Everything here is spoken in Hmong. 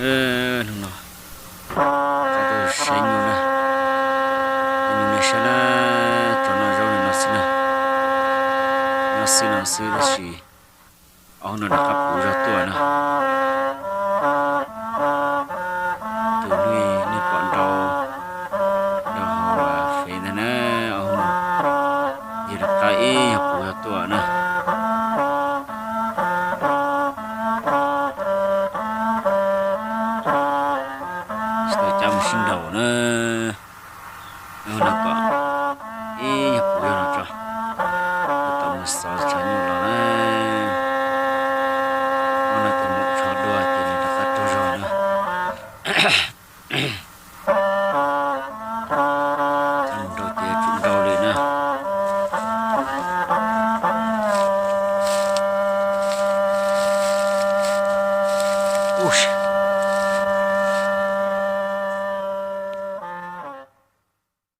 Hnub no rov tuaj saib nyuj na, nyuj nej saib na, tso noj zaub li no xwb na, nyob xwb no xwb tab sis ob hnub no rov qab puv zog tuaj na. Tus nej pom nrau nrau hauv fev ntag na, ob hnub no yog rov qab ib nyuag puv zog tuaj na. Tsis tau cab mus sib nraus na. Hnub no kom ib nyuag puv zog no tso, tau mus xov tshav nyuj los na. Hnub no tus maum tsho dua ces nws rov qab tuag zog na.